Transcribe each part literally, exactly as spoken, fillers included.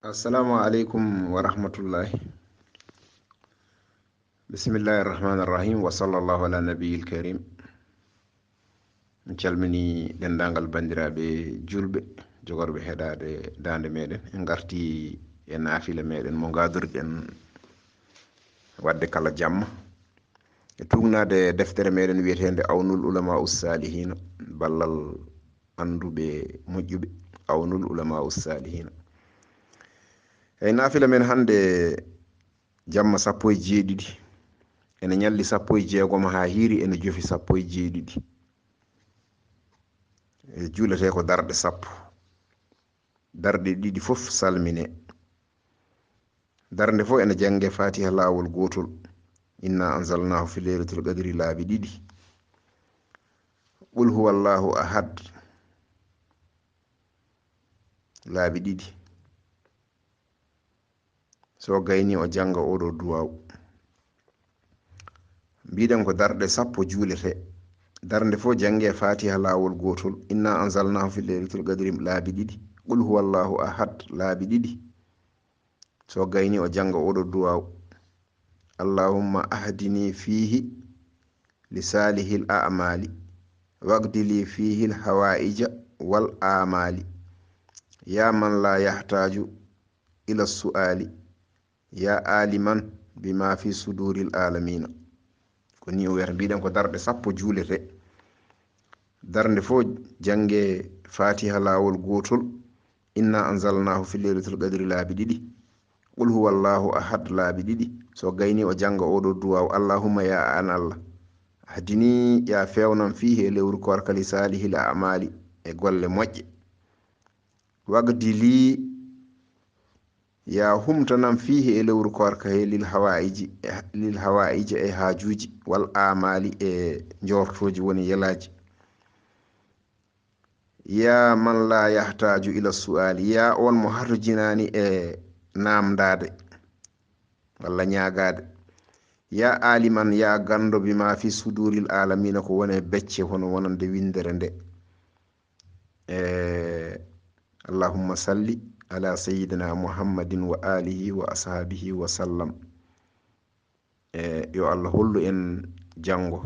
Assalamu aleykum wa rahmatullahi. Bismillahi rahmani rahim. Wa sallallahu ala nabiyil karim. En calmini denndaangal banndiraaɓe juulɓe, jogorɓe heɗaade daande meɗen. En ngarti e naafila meɗen mo ngaadorɗen waɗde kala jamma. E tuugnaade deftere meɗen wiyeteende Awnul Ulama Ussalihina, ballal annduɓe moƴƴuɓe, Awnul Ulama Ussalihina. Eyi, naafila men hannde jamma sappo e jeeɗiɗi, ene ñalli sappo e jeegom haa hiiri, ene jofi sappo e jeeɗiɗi. E juuletee ko darɗe sappo. Darɗe ɗiɗi fof salmine. Darnde fof ene jannge Fatiha laawol gootol. Inna anzalnahu fi laylatul qadri laabi ɗiɗi. Qul huwa Allahu ahad laabi ɗiɗi. So gayni o jannga oɗo duwaaw. Mbiɗen ko darɗe sappo juulete. Darnde fof jannge Fatiha laawol gootol. Inna anzalnahu fi laylatul qadri laabi ɗiɗi. Qul huwa Allahu ahad laabi ɗiɗi. So gayni o jannga oɗo duwaaw. Allahumma ahdini fihi li salihil a'mali. Waqdi li fihi l hawaija wal amali. Ya man la yahtaju ila su'ali. Ya aliman bima fi suduril alamina. Ko ni o wiyata, mbiɗen ko darɗe sappo juulete. Darnde fof jannge Fatiha laawol gootol. Inna anzalnahu fi laylatul qadri laabi ɗiɗi. Qul huwa Allahu ahad laabi ɗiɗi. So gayni o jannga oɗo duwaaw, Allahumma ya an Allah. Ahdini, ya feewnam fihi e lewru koorka li salihil a'mali e golle moƴƴe. Waqdi li, ya humtanam fihi e lewru koorka he lil hawaiji, lil hawaiji e haajuuji, wal amali e njoortooji woni yelaaji. Ya man la yahtaju ila su'ali, ya on mo hatojinaani e naamndaade walla ñaagaade. Ya aliman, ya ganndo bima fi suduril alamina, ko woni e becce hono wonande winndere nde. E Allahumma salli ala sayyidina Muhammadin wa alihi wa ashabihi wa sallam. E yo Allah hollu en janngo.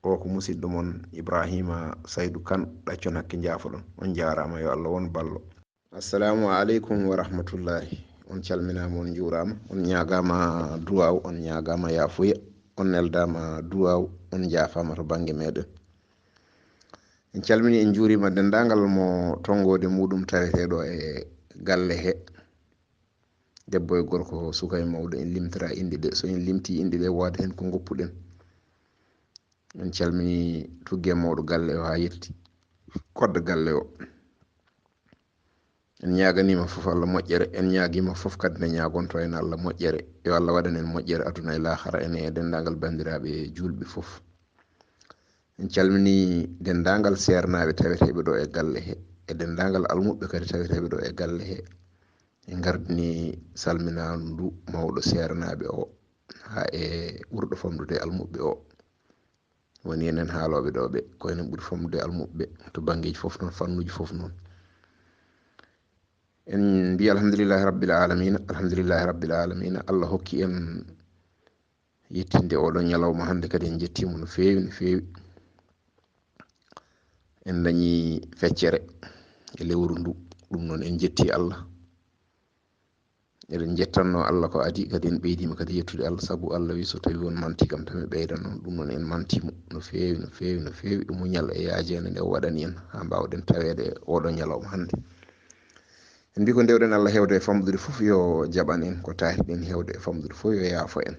O ko musidɗo mon Ibrahima Saydu Kan, ɗaccon hakke njaafoɗon. On njaaraama, yo Allah won ballo. Assalamu aleykum wa rahmatullahi. On calminaama, on njuuraama, on ñaagaama duwaaw, on ñaagaama yaafuya, on neldaama duwaaw, on njaafaama to bannge meɗen. En calmini, en njuuriima denndaangal mo tonngoode muɗum taweteeɗo e galle he. Debbo e gorko, suka e mawɗo, en limtira inɗe ɗe. So en limti inɗe ɗe, wooda heen ko ngoppuɗen. En calmini tugge mawɗo galle o haa yetti koddo galle o. En ñaaganiima fof Allah moƴƴere, en ñaagiima fof kadi nde ñaagonto en Allah moƴƴere. Yo Allah waɗan en moƴƴere aduna e laahara, enen e denndaangal banndiraaɓe juulɓe fof. En calmini denndaangal seernaaɓe taweteeɓe ɗo e galle he, e denndaangal almuɓɓe kadi taweteeɓe ɗo e galle he. En ngardini salminaandu mawɗo seernaaɓe o, haa e ɓurɗo famɗude almuɓɓe o. Woni enen haalooɓe ɗo ɓe, ko enen ɓuri famɗude almuɓɓe to banngeeji fof noon, fannuuji fof noon. En mbiyi alhamdulillahi rabbil alamina, alhamdulillahi rabbil alamina. Allah hokki en yettinde oɗo ñalawma hannde kadi, en njettiima no feewi, no feewi. En dañi feccere e lewru ndu, ɗum noon en njetti Allah. Eɗen njettanno Allah ko adii, kadi en ɓeydiima kadi yettude Allah, sabu Allah wi, "So tawi on manti kam, tan mi ɓeydan on." Ɗum noon en mantiimo no feewi, no feewi, no feewi. E muñal e yaajeende nde o waɗani en haa mbaawɗen taweede oɗo ñalawma hannde. En mbii ko ndewɗen Allah heewde e famɗude fof, yo jaɓan en, ko taariɗen heewde e famɗude fof, yo yaafo en.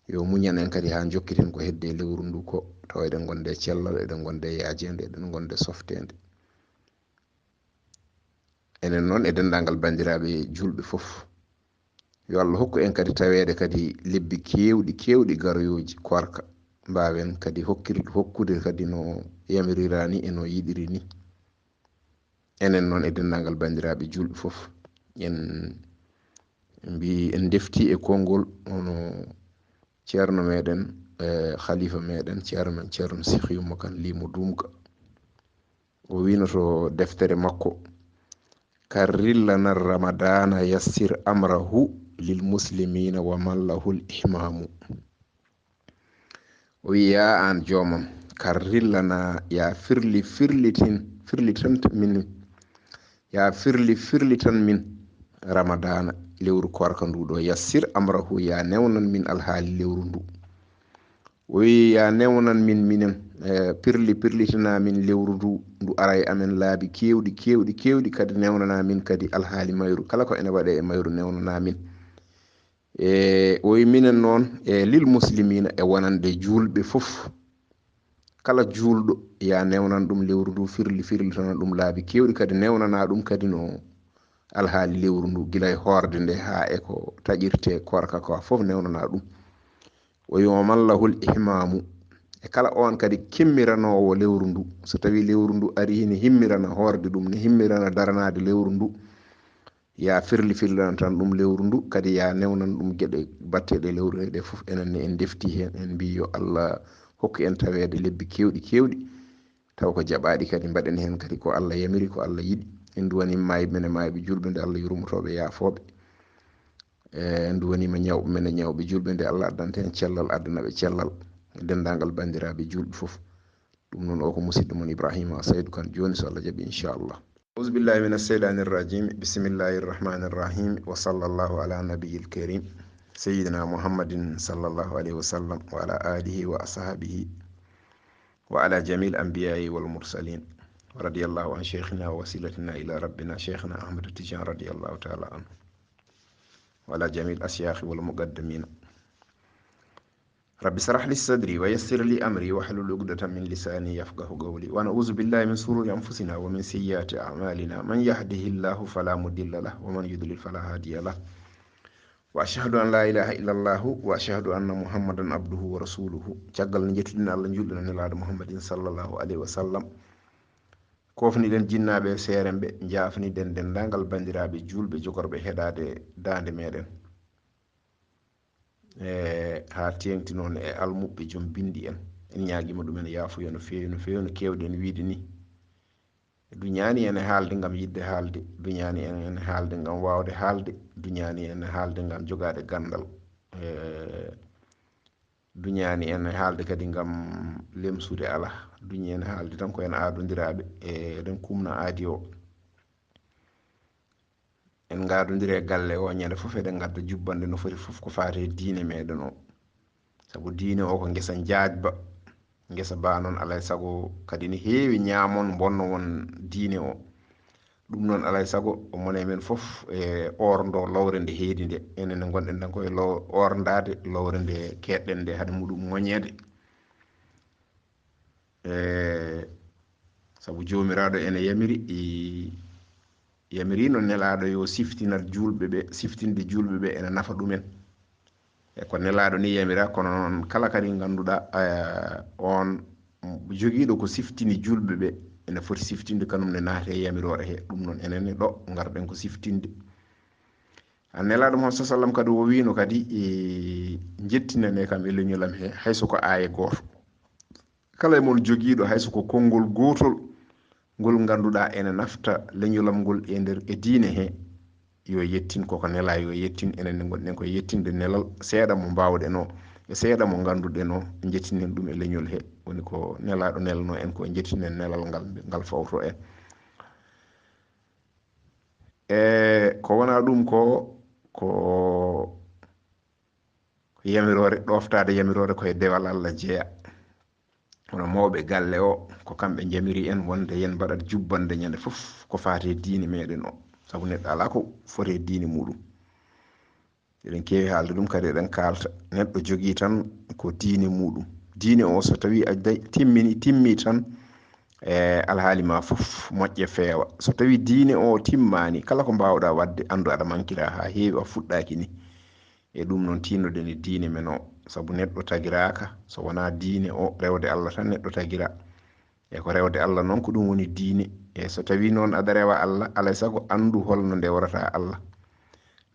Yo muñan en kadi haa njokkiten ko hedde e lewru ndu ko, tawa eɗen ngonde e cellal, eɗen ngonde e yaajeende, eɗen ngonde e softeende. Enen noon e denndaangal banndiraaɓe juulɓe fof, yo Allah hokku en kadi taweede kadi lebbi keewɗi, keewɗi garoyooji koorka, mbaawen kadi hokkir-, hokkude kadi no yamiriraani e no yiɗiri ni. Enen noon e denndaangal banndiraaɓe juulɓe fof, en mbii, en ndefti e konngol hono ceerno meɗen, e khalifa meɗen, ceerno men Ceerno Seex Yumma Kan Limo Dumga. O wiino to deftere makko, Karril lana Ramadana, yassir amrahu lil muslimina wa man lahul ihmamu. O wi, ya an joomam, karril lana, ya firli, firlitin, firlitan min, ya firli, firlitan min Ramadana, lewru koorka ndu ɗo, yassir amrahu, ya newnan min alhaali lewru ndu. O wi, ya newnan min minen, eh, pirli, pirlitina min lewru ndu, ndu ara e amen laabi keewɗi, keewɗi, keewɗi, kadi newnana min kadi alhaali mayru. Kala ko ene waɗe e mayru, newnana min. E, o wi minen noon, e lil muslimina, e wonande juulɓe fof. Kala juulɗo, ya newnan ɗum lewru ndu, firli, firlitana ɗum laabi keewɗi, kadi newnana ɗum kadi no alhaali lewru ndu, gila e hoorde nde haa e ko taƴirte koorka ko fof, newnana ɗum. O wi, wa man lahul ihmamu, e kala on kadi kimmiranoowo lewru ndu, so tawi lewru ndu ari ne himmirana hoorde ɗum, ne himmirana daranaade lewru ndu, ya firli, firlinan tan ɗum lewru ndu, kadi ya newnan ɗum geɗe batteɗe lewru he ɗe fof. Enen ne en defti heen, en mbi yo Allah hokku en taweede lebbi keewɗi, keewɗi, taw ko jaɓaaɗi kadi mbaɗen heen kadi ko Allah yamiri, ko Allah yiɗi. En duwaniima maayɓe men e maayɓe juulɓe nde Allah yurmotooɓe, yaafooɓe. E, en duwaniima ñawɓe men e ñawɓe juulɓe nde Allah addanta heen cellal, addana ɓe cellal. Denndaangal banndiraaɓe juulɓe fof. Ɗum noon o ko musidɗo mon Ibrahima Saydu Kan, jooni so Allah jaɓi, inchallah. أعوذ بالله من الشيطان الرجيم. بسم الله الرحمن الرحيم. وصلى الله على النبي الكريم سيدنا محمد صلى الله عليه وسلم وعلى آله وأصحابه وعلى جميع الأنبياء والمرسلين. ورضي الله عن شيخنا ووسيلتنا إلى ربنا شيخنا أحمد التجان رضي الله تعالى عنه. وعلى جميع الأشياخ والمقدمين. رب اشرح لي صدري ويسر لي أمري واحلل عقدة من لساني يفقه قولي. ونعوذ بالله من شرور أنفسنا ومن سيئات أعمالنا. من يهده الله فلا مضل له ومن يضلل فلا هادي له. وأشهد أن لا إله إلا الله وأشهد أن محمدا عبده ورسوله. Caggal nde njettuɗen Allah, njuulɗen e Nelaaɗo Muhammadin sallallahu alayhi wa sallam. Koofniɗen jinnaaɓe e seerenɓe, njaafniɗen denndaangal banndiraaɓe juulɓe jogorɓe heɗaade daande meɗen. E, haa teeŋti noon e almuɓɓe joom binndi en. En ñaagiima ɗumen yaafuya no feewi, no feewi, no keewɗen wiyde ni. Duñaani en e haalde ngam yiɗde haalde, duñaani en e haalde ngam waawde haalde, duñaani en e haalde ngam jogaade ganndal. E, duñaani en e haalde kadi ngam lemsude, alaa. Duñi en e haalde tan ko en aadondiraaɓe, e, eɗen kumna aadi o. En ngaadondiri e galle o, ñande fof eɗen ngadda jubbannde no foti fof ko faati e diine meɗen o. Sabu diine o ko ngesa njaajba. Ngesa ba noon, alaa e sago kadi ne heewi ñaamon, mbonno won diine o. Ɗum noon, alaa e sago, o mone men fof e orndo lowre nde heedi nde. Enen ne ngonɗen tan koye lo-, orndaade lowre nde keɗɗen nde, hade muɗum moñeede. E, sabu Joomiraaɗo ene yamiri, i, yamirino Nelaaɗo yo siftinat juulɓe ɓe, siftinde juulɓe ɓe ene nafa ɗumen. E ko Nelaaɗo ni yamira, kono noon kala kadi ngannduɗaa, eh, on jogiiɗo ko siftini juulɓe ɓe, ene foti siftinde kanum ne naate e yamiroore he. Ɗum noon enen ne ɗo ngarɗen ko siftinde. A Nelaaɗo Muhammad sallallahu alaihi wasallam kadi o wiino kadi, e, njettinane kam e leñolam he, hay so ko aaye gooto. Kala e mon jogiiɗo hay so ko konngol gootol ngol ngannduɗaa ene nafta leñolam ngol e nder e diine he, yo yettin koko nela, yo yettin. Enen ne ngonɗen koye yettinde nelal, seeɗa mo mbaawɗen o, e seeɗa mo ngannduɗen o, njettinen ɗum e leñol he. Woni ko Nelaaɗo nelno en ko, njettinen nelal ngal, ngal fawto en. E ko wona ɗum ko, ko yamiroore, ɗoftaade yamiroore koye dewal Allah jeya. Hono mawɓe galle o, ko kamɓe njamiri en wonde yen mbaɗat jubbannde ñande fof ko faati e diine meɗen o. Sabu neɗɗo alaa ko foti e diine muɗum. Eɗen keewi haalde ɗum, kadi eɗen kaalta. Neɗɗo jogii tan ko diine muɗum. Diine o so tawi a day-, timmini, timmi tan, e alhaali ma fof moƴƴe feewa. So tawi diine o timmaani, kala ko mbaawɗa waɗde, anndu aɗa mankira haa heewi, a fuɗɗaaki ni. E ɗum noon, tiinnoɗen e diine men o, sabu neɗɗo tagiraaka so wonaa diine o, rewde Allah tan neɗɗo tagira. E ko rewde Allah noon, ko ɗum woni diine. E so tawii noon aɗa rewa Allah, alaa e sago anndu holno ndewrata Allah.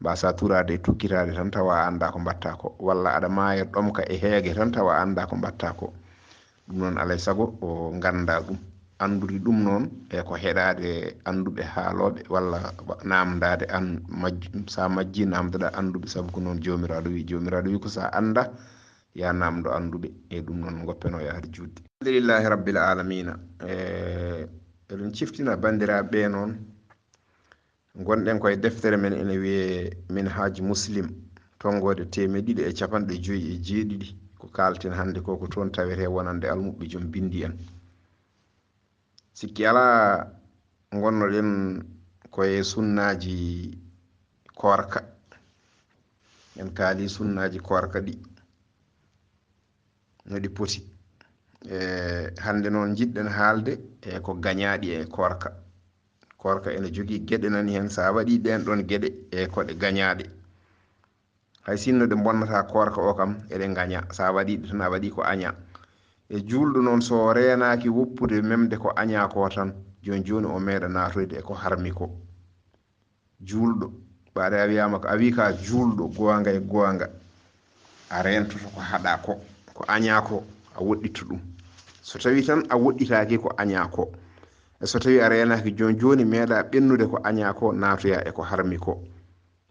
Mbaasaa turaade e tukkitaade tan tawa a anndaa ko mbaɗtaa ko, walla aɗa maaya ɗomka e heege tan tawa a anndaa ko mbaɗtaa ko. Ɗum noon, alaa e sago o nganndaa ɗum. Anndudi ɗum noon e ko heɗaade annduɓe haalooɓe walla namdaade an majj sa majji namdoɗa annduɓe, sabu ko noon Joomiraaɗo wi. Joomiraaɗo wi ko sa annda ya namdo annduɓe. E ɗum noon ngoppeno yaade juutde. Alhamdulillahi rabbil alamina. E eɗen ciftina banndiraaɓe ɓe noon. Ngonɗen koye deftere men ene wiyee Minhaj Muslim, tonngoode teemeɗe ɗiɗi e capanɗe joyi e jeeɗiɗi. Ko kaalten hannde ko, ko toon tawetee wonande almuɓɓe joom binndi en. Sikki alaa, ngonnoɗen koye sunnaaji koorka. En kaali sunnaaji koorka ɗi no ɗi poti. E hannde noon njiɗɗen haalde e ko gañaaɗi e koorka. Koorka ene jogii geɗe nani heen, so a waɗii ɗeen ɗoon geɗe e ko ɗe gañaaɗe. Hay sinno ɗe mbonnata koorka o kam, eɗe ngaña. So a waɗii ɗe tan, a waɗii ko aña. E juulɗo noon, so o reenaaki woppude memde ko aña ko tan, jooni jooni o meeɗa naatoyde e ko harmi ko. Juulɗo, ɓaade a wiyaama ko a wii ka juulɗo, goonga e goonga, a reentoto ko haɗa ko, ko aña ko, a woɗɗitto ɗum. So tawii tan a woɗɗitaaki ko aña ko, e so tawii a reenaaki jooni jooni, meeɗa ɓennude ko aña ko, naatoya e ko harmi ko.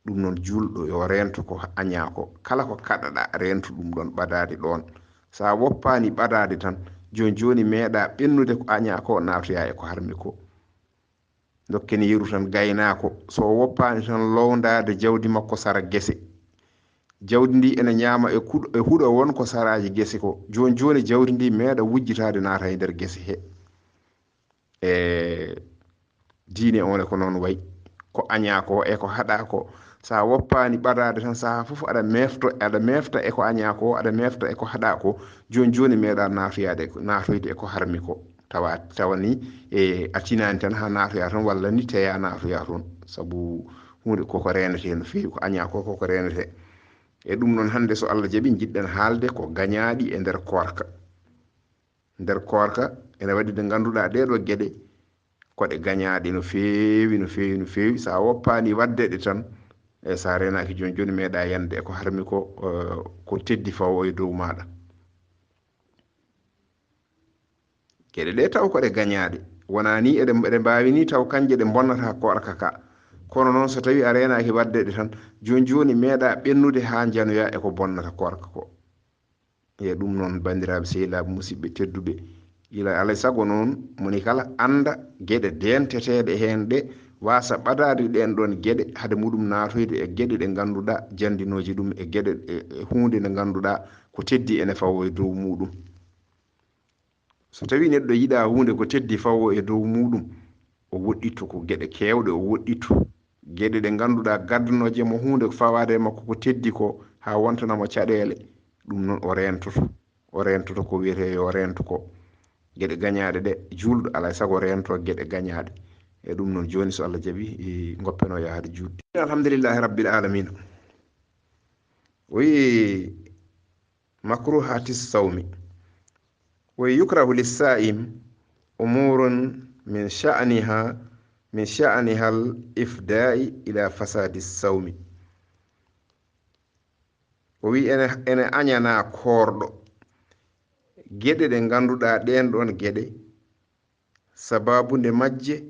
Ɗum noon, juulɗo yo reento ko aña ko. Kala ko kaɗaɗa, reentu ɗum ɗoon ɓadaade ɗoon. So a woppaani ɓadaade tan, jooni jooni meeɗa ɓennude ko aña ko, naatoya e ko harmi ko. Dokken yeru tan, gaynaako, so o woppaani tan lowndaade jawdi makko sara gese. Jawdi ndi ene ñaama e kuɗo, e huɗo won ko saraaji gese ko. Jooni jooni jawdi ndi meeɗa wujjitaade naata e nder gese he. E diine o ne ko noon wayi. Ko aña ko e ko haɗa ko. So a woppaani ɓadaade tan, sahaa fof aɗa meefto, aɗa meefta e ko aña ko, aɗa meefta e ko haɗa ko. Jooni jooni meeɗa naatoyaade, naatoyde e ko harmi ko. Tawa, tawa ni, e, a tinaani tan haa naatoya toon, walla ni teya naatoya toon. Sabu huunde koko reenetee no feewi, ko aña ko koko reenetee. E ɗum noon, hannde so Allah jaɓi, njiɗɗen haalde ko gañaaɗi e nder koorka. Nder koorka, ene waɗi ɗe ngannduɗaa ɗee ɗoo geɗe, ko ɗe gañaaɗe no feewi, no feewi, no feewi. So a woppaani waɗde ɗe tan, e so a reenaaki jooni jooni, meeɗa yande e ko harmi ko, eh, ko teddi fawo e dow maaɗa. Geɗe ɗe taw ko ɗe gañaaɗe. Wonaa ni eɗe, eɗe mbaawi ni taw kanje ɗe mbonnata koorka ka. Kono noon, so tawii a reenaaki waɗde ɗe tan, jooni jooni meeɗa ɓennude haa njanoya e ko bonnata koorka ko. E ɗum noon, banndiraaɓe sehilaaɓe, musidɓe tedduɓe, ila alay sago noon, moni kala annda geɗe deenteteeɗe heen ɗe, waasa ɓadaade ɗeen ɗoon geɗe, hade muɗum naatoyde e geɗe ɗe ngannduɗaa janndinooje ɗum e geɗe, e, e huunde nde ngannduɗaa ko teddi ene fawo e dow muɗum. So tawii neɗɗo yiɗaa huunde ko teddi fawo e dow muɗum, o woɗɗitto ko geɗe keewɗe, o woɗɗitto geɗe ɗe ngannduɗaa gaddanooje mo huunde ko fawaade e makko ko teddi ko, haa wontana mo caɗeele, ɗum noon o reentoto. O reentoto ko wiyetee yo reentu ko. Geɗe gañaaɗe ɗe, juulɗo alaa e sago reento geɗe gañaaɗe. E ɗum noon, jooni, so Allah jaɓi, e, ngoppeno yaade juutde. Alhamdulillahi rabbil alamina. O wiyi, makruhati sawmi. O wiyi, yukrahu lissa'im umurun min sha'niha, min sha'nihal ifda'i ila fasadi sawmi. O wiyi, ene, ene añana koorɗo geɗe ɗe ngannduɗaa ɗeen ɗoon geɗe, sababunde majje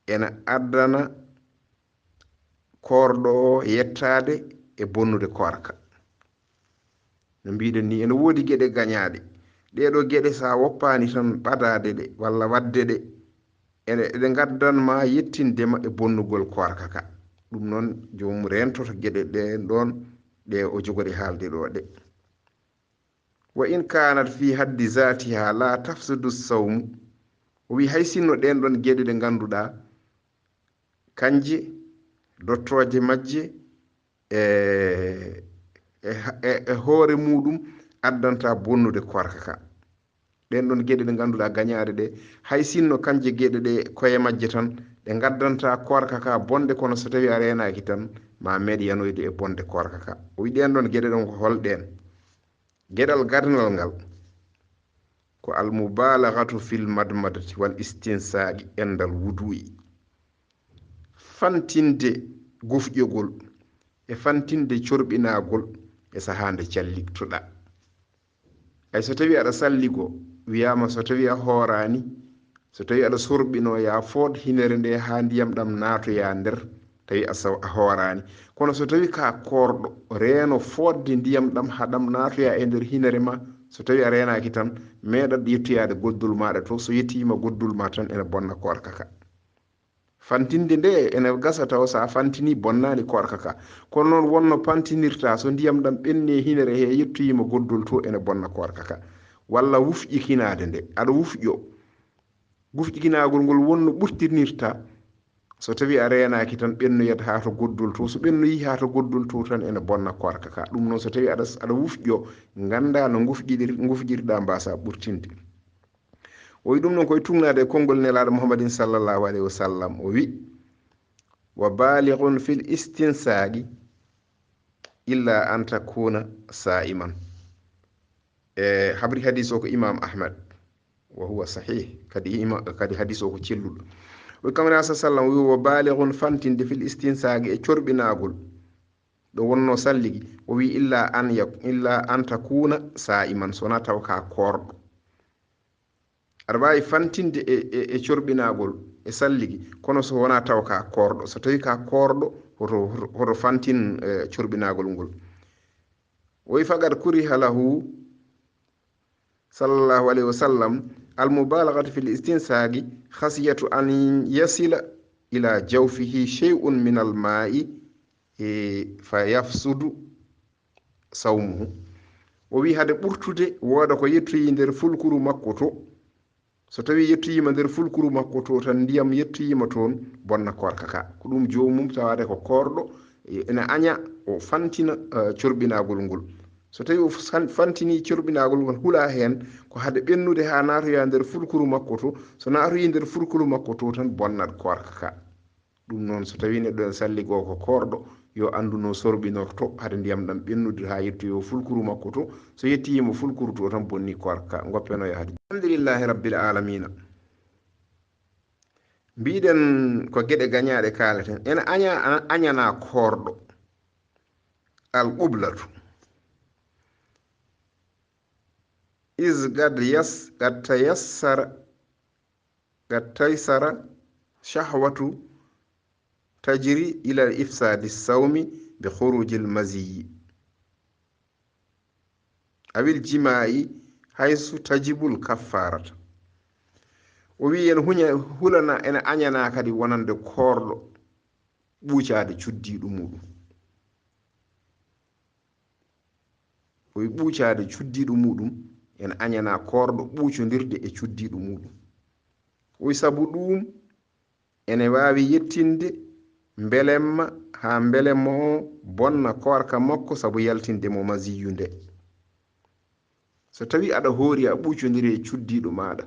ene addana koorɗo o yettaade e bonnude koorka. No mbiɗen ni, ene woodi geɗe gañaaɗe. Ɗee ɗoo geɗe, so a woppaani tan ɓadaade ɗe walla waɗde ɗe, eɗe, eɗe ngaddan ma yettinde ma e bonnugol koorka ka. Ɗum noon, joomum reentoto geɗe ɗeen ɗoon, ɗe o jogori haalde ɗoo ɗe. Wa in kanat fi haddi zatiha la tafsudu sawmu. O wi, hay sinno ɗeen ɗoon geɗe ɗe ngannduɗaa, kanje, dottooje majje, e, e, e, e hoore muɗum addanta bonnude koorka ka. Ɗeen ɗoon geɗe ɗe ngannduɗaa gañaaɗe ɗe, hay sinno kanje geɗe ɗe koye majje tan, ɗe ngaddanta koorka ka bonde, kono so tawii a reenaaki tan, ma meeɗ yanoyde e bonde koorka ka. O wi, ɗeen ɗoon geɗe ɗoon ko holɗeen? Geɗal gadanal ngal ko al mubalaghatu fil madmadati wal istinsaqi endal wudu'i. Fantinde gufƴogol e fantinde corɓinagol e sahaa nde calligtoɗaa. Ay so tawii aɗa salligo, wiyaama so tawii a hooraani, So tawi aɗa sorɓino, ya food hinere nde haa ndiyam ɗam naatoya nder, tawi a saw-, a hooraani. Kono so tawi ka koorɗo, reeno foodde ndiyam ɗam haa ɗam naatoya e nder hinere ma, so tawi a reenaaki tan, meeɗat yettoyaade goddol maaɗa to, so yettiima goddol ma tan, ene bonna koorka ka. Fantinde nde ene gasa taw so a fantini bonnaani koorka ka. Kono noon wonno pantinirta so ndiyam ɗam ɓenni e hinere he yettoyiima goddol to ene bonna koorka ka. Walla wufƴikinaade nde, aɗa wufƴo. Wufƴikinaagol ngol wonno ɓurtinirta. So tawi a reenaaki tan ɓennoyat haa to goddol to. So ɓennoyi haa to goddol to tan ene bonna koorka ka. Ɗum noon so tawi aɗa, aɗa wufƴo, ngannda no ngufƴiɗir-, ngufƴirɗa mbasa ɓurtinde. O wi ɗum noon koye tugnaade e konngol Nelaaɗo Muhammadin sallallahu alayhi wa sallam. O wi, "Wa baalighun fil istinsaaqi illa an takuna saa'iman." E habri hadis o ko Imam Ahmad. Wa huwa sahih. Kadi ima-, kadi hadis o ko celluɗo. O wi, Kamara sa sallam wi, "Wa baalighun," fantinde, "fil istinsaaqi," e corɓinaagol. Ɗo wonno salligi, o wi, "Illa an yak-, illa an takuna saa'iman," so wonaa taw ka koorɗo. Aɗa waawi fantinde e, e, e corɓinaagol e salligi, kono so wonaa taw ka koorɗo. So tawi ka koorɗo, hoto, hoto, hoto fantin, eh, corɓinaagol ngol. O wi, "Faqad kuriha lahu, sallallahu alayhi wa sallam, al-mubalaghatu fil istinsaaqi khashyatu an yasila ila jawfihi shay'un min al-maa'i, e, fa yafsudu sawmuhu." O wi, hade ɓurtude wooda ko yettoyi nder fulkuru makko to. So tawi yettoyiima nder fulkuru makko to tan, ndiyam yettoyiima toon, bonna koorka ka. Ko ɗum joomum tawaade ko koorɗo, e, ene aña o fantina, eh, corɓinaagol ngol. So tawi o san-, fantini corɓinaagol ngol, hula heen, ko hade ɓennude haa naatoya nder fulkuru makko to. So naatoyi nder fulkuru makko to tan, bonnat koorka ka. Ɗum noon, so tawi neɗɗo ene salligoo ko koorɗo, yo anndu no sorɓinorto hade ndiyam ɗam ɓennude haa yettoyoo fulkuru makko to. So yettiyiima fulkuru to tan, bonni koorka ka, ngoppenoya hade. Alhamdulillahi rabbil aalamiina. Mbiɗen ko geɗe gañaaɗe kaaleten. Ene aña-, añanaa koorɗo. Al qiblatu. Is qad yas-, qad tayassara قد تيسر شهوة تجري إلى إفساد الصوم بخروج المزي أو الجماع حيث تجب الكفارة. O wi en huña-, hulana, ene añana kadi wonande koorɗo ɓuucaade cuddiiɗo muɗum. O wi ɓuucaade cuddiiɗo muɗum, ene añana koorɗo ɓuucondirde e cuddiiɗo muɗum. O wi sabu ɗum ene waawi yettinde mbelemma haa mbelemma o bonna koorka makko sabu yaltinde mo maziyu nde. So tawi aɗa hoori a ɓuucondiri e cuddiiɗo maaɗa,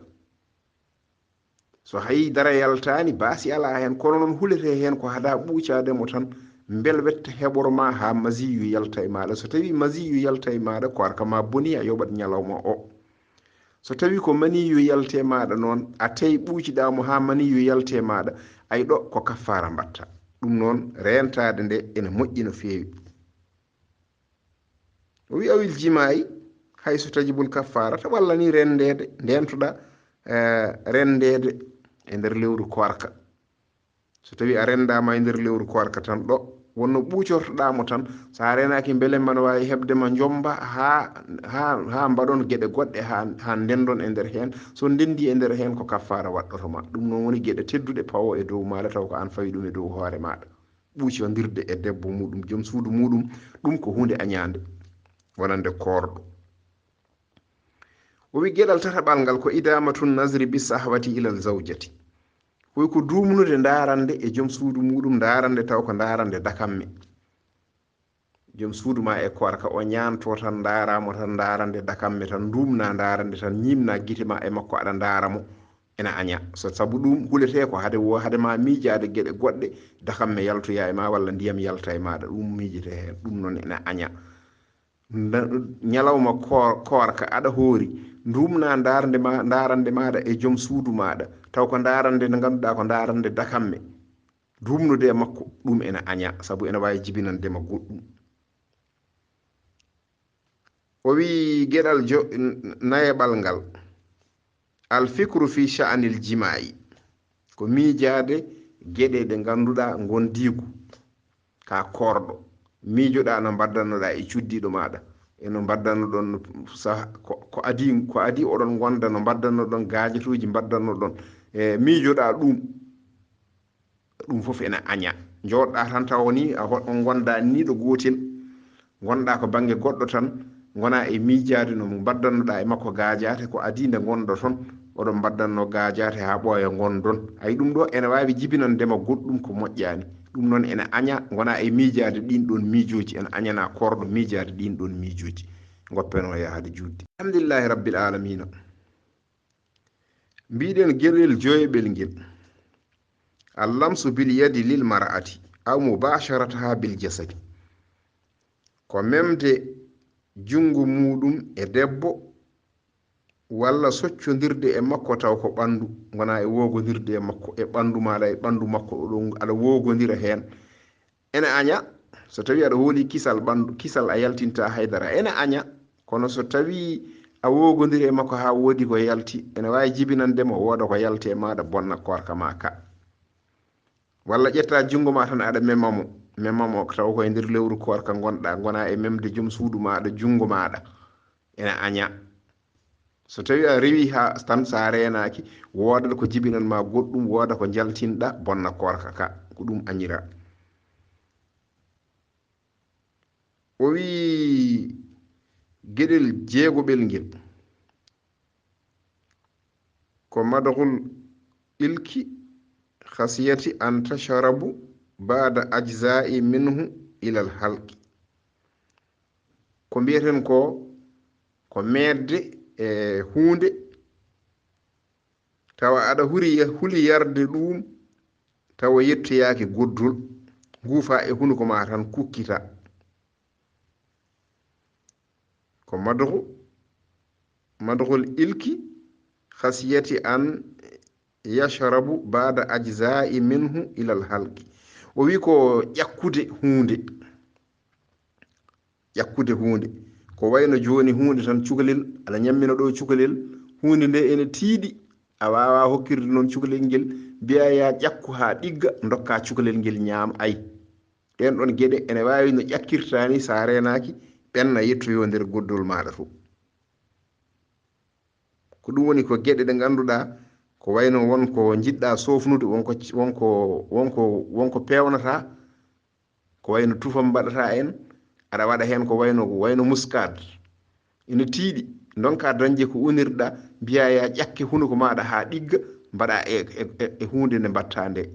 so hay dara yaltaani, baasi alaa heen, kono noon hulete heen ko hada ɓuucaade mo tan, mbel wetta heɓor ma haa maziyu yalta e maaɗa. So tawi maziyu yalta e maaɗa, koorka ma boni, a yoɓat ñalawma o. So tawi ko maniyu yalti e maaɗa noon, a tawi ɓuuciɗaa mo haa maniyu yalti e maaɗa, ay ɗo ko kaffaara mbatta. Ɗum noon, reentaade nde ene moƴƴi no feewi. O wi awil jimaa'i, hay so tajibul kaffaarata, walla ni renndeede, ndeentoɗaa, eh, renndeede e nder lewru koorka. So tawi a renndaama e nder lewru koorka tan ɗo, wonno ɓuucortoɗaa mo tan, so a reenaaki mbelemma no waawi heɓde ma njomba haa, haa, haa mbaɗon geɗe goɗɗe, haa, haa ndenndon e nder heen. So ndenndi e nder heen, ko kaffaara waɗɗoto ma. Ɗum noon woni geɗe tedduɗe pawo e dow maaɗa, taw ko aan fawi ɗum e dow hoore maaɗa. Ɓuucondirde e debbo muɗum, joom suudu muɗum, ɗum ko huunde añaande, wonande koorɗo. O wi geɗal tataɓal ngal ko idamatu nazri bi sahwati ilal zawjati. Ko wi ko duumnude ndaarande e joom suudu muɗum, ndaarande taw ko ndaarande dakamme. Joom suudu ma e koorka o ñaanto tan, ndaara mo tan, ndaarande dakamme tan, nduumna ndaarande tan, ñiimna gite ma e makko, aɗa ndaara mo, ena aña. So sabu ɗum, hulete ko hade wo-, hade ma miijaade geɗe goɗɗe, dakamme yaltoya e ma walla ndiyam yalta e maaɗa, ɗum miijete heen, ɗum noon ena aña. Nda-, ñalawma koor-, koorka aɗa hoori, nduumna ndaarnde ma, ndaarande maaɗa e joom suudu maaɗa, taw ko ndaarande nde ngannduɗaa ko ndaarande dakamme. Duumnude e makko, ɗum ena aña, sabu ena waawi jibinande ma goɗɗum. O wi geɗal jo-, n-, nayaɓal ngal, Al fikru fi sha'anil jimaa'i, ko miijaade geɗe ɗe ngannduɗaa ngondiigu ka koorɗo. Miijoɗaa no mbaɗdannoɗaa e cuddiiɗo maaɗa, e no mbaɗdannoɗon sa-, ko, ko adii, ko adii oɗon ngonda, no mbaɗdannoɗon, gaajotooji mbaɗdannoɗon, e miijoɗaa ɗum. Ɗum fof ene aña. Njooɗɗaa tan tawa ni a ho-, on ngonda ni ɗo gootel. Ngonɗaa ko bannge goɗɗo tan, ngonaa e miijaade no mbaɗdannoɗaa e makko gaajaate, ko adii nde ngonɗoton, oɗon mbaɗdanno gaajaate haa ɓooya ngondon. Ay, ɗum ɗo ene waawi jibinande ma goɗɗum ko moƴƴaani. Ɗum noon ene aña, ngonaa e miijaade ɗiin ɗoon miijooji, ene añanaa koorɗo miijaade ɗiin ɗoon miijooji. Ngoppenoo yahaade juutde. Alhamdulillahi Rabbil Aalamiina. Mbiɗen geɗel joyeɓel ngel. Allamsu bil yadi lil mar'ati aw mubasharataha bil jasadi. Ko memde junngo muuɗum e debbo, walla soccondirde e makko taw ko ɓanndu, ngonaa e woogondirde e makko, e ɓanndu maaɗa, e ɓanndu makko, oɗon aɗa woogondira heen. Ene aña, so tawii aɗa hooli kisal ɓanndu, kisal a yaltinta haydara, ene aña. Kono so tawii a woogondiri e makko haa woodi ko yalti, ene waawi jibinande mo wooda ko yalti e maaɗa, bonna koorka ma ka. Walla ƴetta junngo ma tan aɗa mema mo, mema mo taw ko e nder lewru koorka ngonɗaa, ngonaa e memde joom suudu maaɗa junngo maaɗa. Ene aña. So tawii a rewii haa tan, so a reenaaki, woodat ko jibinan ma goɗɗum, wooda ko njaltinɗa, bonna koorka ka. Ko ɗum añira. O wii geɗel jeegoɓel ngel. Ko madghul ilki khasiyati an tashrabu ba'da ajza'i minhu ilal halqi. Ko mbiyeten ko, ko meedde e huunde, tawa aɗa huri ya-, huli yarde ɗum, tawa yettoyaaki goddol, nguufa e hunuko ma tan kukkita. Ko madghu, madghul ilki khasiyati an yashrabu ba'da ajza'i minhu ilal halqi. O wi ko ƴakkude huunde. Ƴakkude huunde. Ko wayno jooni huunde tan cukalel, aɗa ñammina ɗo cukalel, huunde nde ene tiiɗi, a waawaa hokkirde noon cukalel ngel, mbiyaa yaa ƴakku haa ɗigga, ndokkaa cukalel ngel ñaama. Ay, ɗeen ɗoon geɗe ene waawi no ƴakkirta ni, so a reenaaki, ɓenna yettoyoo nder goddol maaɗa to. Ko ɗum woni ko geɗe ɗe ngannduɗaa, ko wayno won ko njiɗɗaa soofnude, won ko, won ko, won ko, won ko peewnataa, ko wayno tufam mbaɗataa en, aɗa waɗa heen ko wayno, wayno muskaad. Ina tiiɗi, ndonkaa dañde ko unirɗa, mbiyaa yaa ƴakke hunuko maaɗa haa ɗigga, mbaɗaa e, e, e, e huunde nde mbaɗtaa nde.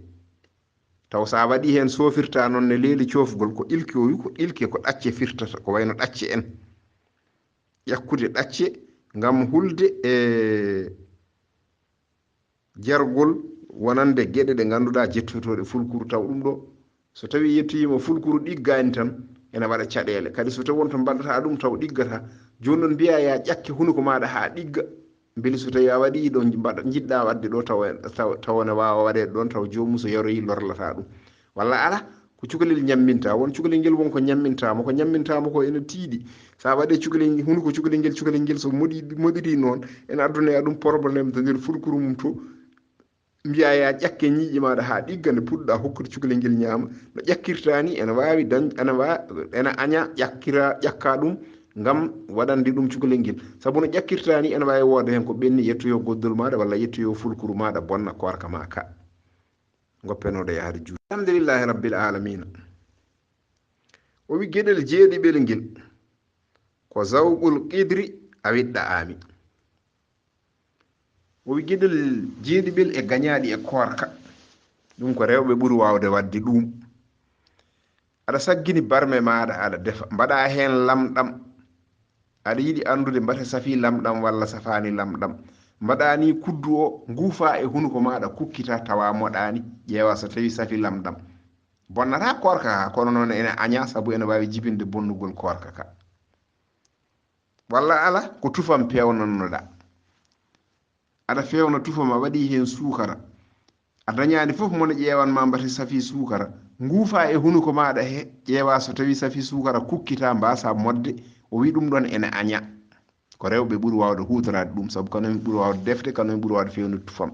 Taw so a waɗii heen, soofirtaa noon ne leeli coofgol, ko ilki o wi, ko ilke, ko ɗacce firtata, ko wayno ɗacce en. Ƴakkude ɗacce ngam hulde e jargol wonande geɗe ɗe ngannduɗaa jettotooɗe fulkuru, taw ɗum ɗo, so tawii yettoyiima fulkuru ɗiggaani tan, ene waɗa caɗeele. Kadi so tawii won to mbaɗataa ɗum taw ɗiggataa, jooni noon mbiyaa yaa ƴakke hunuko maaɗa haa ɗigga, mbeli so tawii a waɗii ɗo mbaɗa, njiɗɗaa waɗde ɗo, taw, taw, taw ene waawa waɗeede ɗoon, taw joomum so yaroyii lorlataa ɗum. Walla alaa, ko cukalel ñamminta, won cukalel ngel won ko ñammintaama, ko ñammintaama ko ene tiiɗi. So a waɗii cukalel, hunuko cukalel ngel, cukalel ngel so moɗi, moɗirii noon, ene addana ɗum problème to nder fulkuru mum to. Mbiyaa yaa ƴakke ñiiƴe maaɗa haa ɗigga nde puɗɗa hokkude cukalel ngel ñaama. No ƴakkirta ni, ene waawi dañ-, ene wa-, ene aña ƴakkira, ƴakka ɗum ngam waɗande ɗum cukalel ngel. Sabu no ƴakkirta ni, ene waawi wooda heen ko ɓenni yettoyoo goddol maaɗa walla yettoyoo fulkuru maaɗa, bonna koorka ma ka. Ngoppenooɗo yahaade juuɗe. Alhamdulillahi Rabbil Aalamiina. O wi geɗel jeeɗiɓel ngel, ko zawqul qidri aw iɗɗa'aami. O wi geɗel jeeɗiɓel e gañaaɗi e koorka. Ɗum ko rewɓe ɓuri waawde waɗde ɗum. Aɗa saggini barme maaɗa, aɗa defa, mbaɗa heen lamɗam. Aɗa yiɗi anndude mbate safii lamɗam walla safaani lamɗam. Mbaɗa ni kuddu o, nguufa e hunuko maaɗa, kukkita tawa moɗaani, ƴeewa so tawii safii lamɗam. Bonnataa koorka ka, kono noon ene aña, sabu ene waawi jibinde bonnugol koorka ka. Walla alaa, ko tufam peewnannoɗaa. Aɗa feewna tufam, a waɗii heen suukara. A dañaani fof mo ne ƴeewan ma mbate safii suukara. Nguufa e hunuko maaɗa he, ƴeewa so tawii safii suukara, kukkita, mbaasa moɗde. O wi ɗum ɗoon ene aña. Ko rewɓe ɓuri waawde huutoraade ɗum, sabu kañum en ɓuri waawde defde, kañum en ɓuri waawde feewnude tufam.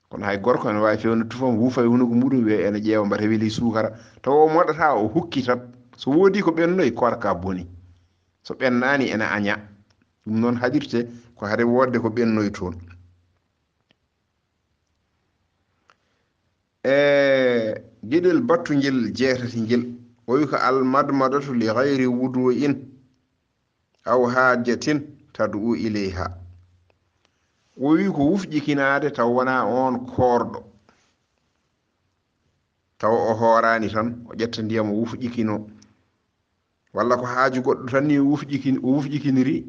Kono hay gorko ene waawi feewnude tufam, wuufa e hunuko muɗum, wiya ene ƴeewa mbata weli suukara. Tawa o moɗata, o hukkitat. So woodi ko ɓennoyi, koorka boni. So ɓennaani, ene aña. Ɗum noon haɗirte ko hade woodde ko ɓennoyi toon. E geɗel battungel jeetati ngel, o wi ko al madmadatu li gayri wudu'in aw haajatin tad'u ilayha. O wi ko wufƴikinaade taw wonaa oon koorɗo. Tawa o hooraani tan, o ƴetta ndiyam o wufƴikinoo. Walla ko haaju goɗɗo tan ni o wufƴikin-, o wufƴikiniri,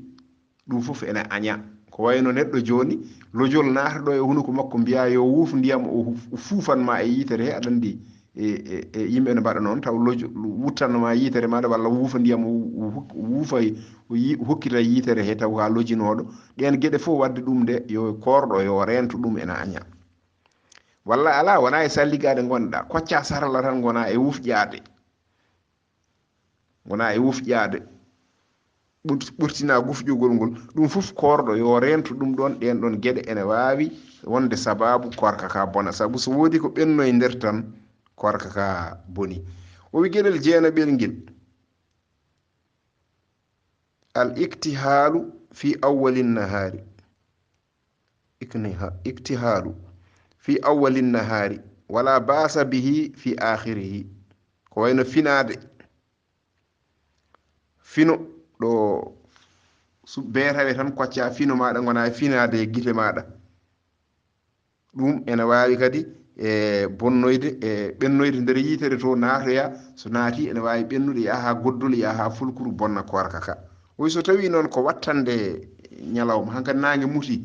ɗum fof ene aña. Ko wayno neɗɗo jooni, lojol naata ɗo e hunuko makko, mbiya yo wuuf ndiyam o huf-, o fuufan ma e yitere he, aɗa anndi, e, e, e yimɓe ne mbaɗa noon, taw lojo-, wuttan ma yitere maɗa walla wuufa ndiyam o hu-, o wuufa e, o yi-, o hokkita yitere he, taw ka lojinooɗo. Ɗeen geɗe fof waɗde ɗum de, yo koorɗo yo reento ɗum ene aña. Walla alaa, wonaa e salligaade ngonɗa, kocca sarla tan ngona e wufƴaade. Ngona e wufƴaade. Ɓurt-, ɓurtina gufƴugol ngol. Ɗum fof koorɗo yo reento ɗum ɗoon, ɗeen ɗoon geɗe ene waawi wonde sabaabu koorka ka bona. Sabu so woodi ko ɓennoyi nder tan, koorka ka boni. O wi geɗel jeenaɓel ngel. Al iktihaalu fi awwalin nahaari. Ikniha-, iktihaalu fi awwalin nahaari. Wala baasa bihi fi aakhirihi. Ko wayno finaade. Fino ɗo su-, beetawe tan kocca fino maɗa ngona e finaade e gite maɗa. Ɗum ene waawi kadi e bonnoyde, e ɓennoyde nder yitere to naatoya, so naati ene waawi ɓennude, yaha haa goddol, yaha haa fulkuru, bonna koorka ka. O wi so tawi noon ko wattande ñalawma, hankadi naange muti,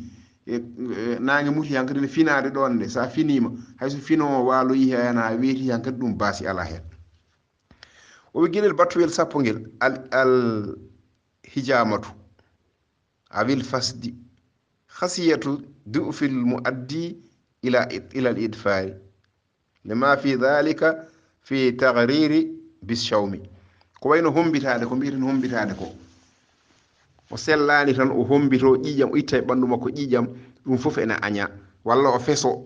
e, e, naange muti hankadi ne finaade ɗoon nde, so a finiima, hay so fino o waaloyi heen haa weeti hankadi ɗum baasi alaa heen. O wi geɗel battuyel sappo ngel, al, al hijaamatu, awil fasdi, khasiyatu du'fil muaddi ila, ila al idfaari, lima fi dhalika fi taghriri bis shawmi. Ko wayno hombitaade, ko mbiiten hombitaade ko. O sellaani tan, o hombito ƴiiƴam, o itta e ɓanndu makko ƴiiƴam, ɗum fof ene aña. Walla o feso.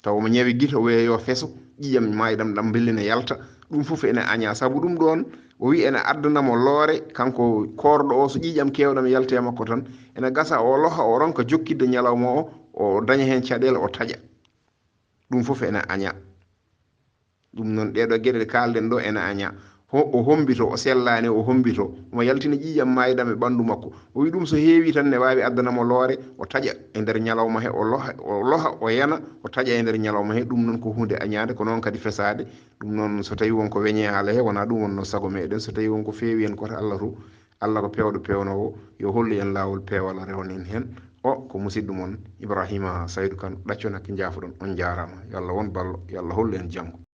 Taw omo ñawi gite, o wiya yo feso, ƴiiƴam maayi ɗam, ɗam mbelle ne yalta. Ɗum fof ene aña. Sabu ɗum ɗoon, o wi ene addana mo loore, kanko koorɗo o, so ƴiiƴam keewɗam yalti e makko tan, ene gasa o loha, o ronka jokkidde ñalawma o, o daña heen caɗeele, o taƴa. Ɗum fof ene aña. Ɗum noon, ɗee ɗoo geɗe ɗe kaalɗen ɗoo ene aña. Ho-, o hombito, o sellaani, o hombito. Omo yaltina ƴiiƴam maayi ɗam e ɓanndu makko. O wi ɗum so heewi tan ne waawi addana mo loore, o taƴa e nder ñalawma he, o loha, o loha, o yana, o taƴa e nder ñalawma he. Ɗum noon ko huunde añaande, ko noon kadi fesaade. Ɗum noon so tawi won ko weñe haala he, wonaa ɗum wonnoo sago meɗen. So tawi won ko feewi en koto Allah to, Allah ko peewɗo peewnoowo, yo hollu en laawol peewal o rewna en heen. O ko musidɗo mon Ibrahima Saydu Kan, ɗacco nakke njaafoɗon. On njaaraama. Yo Allah won ballo, yo Allah hollu en janngo.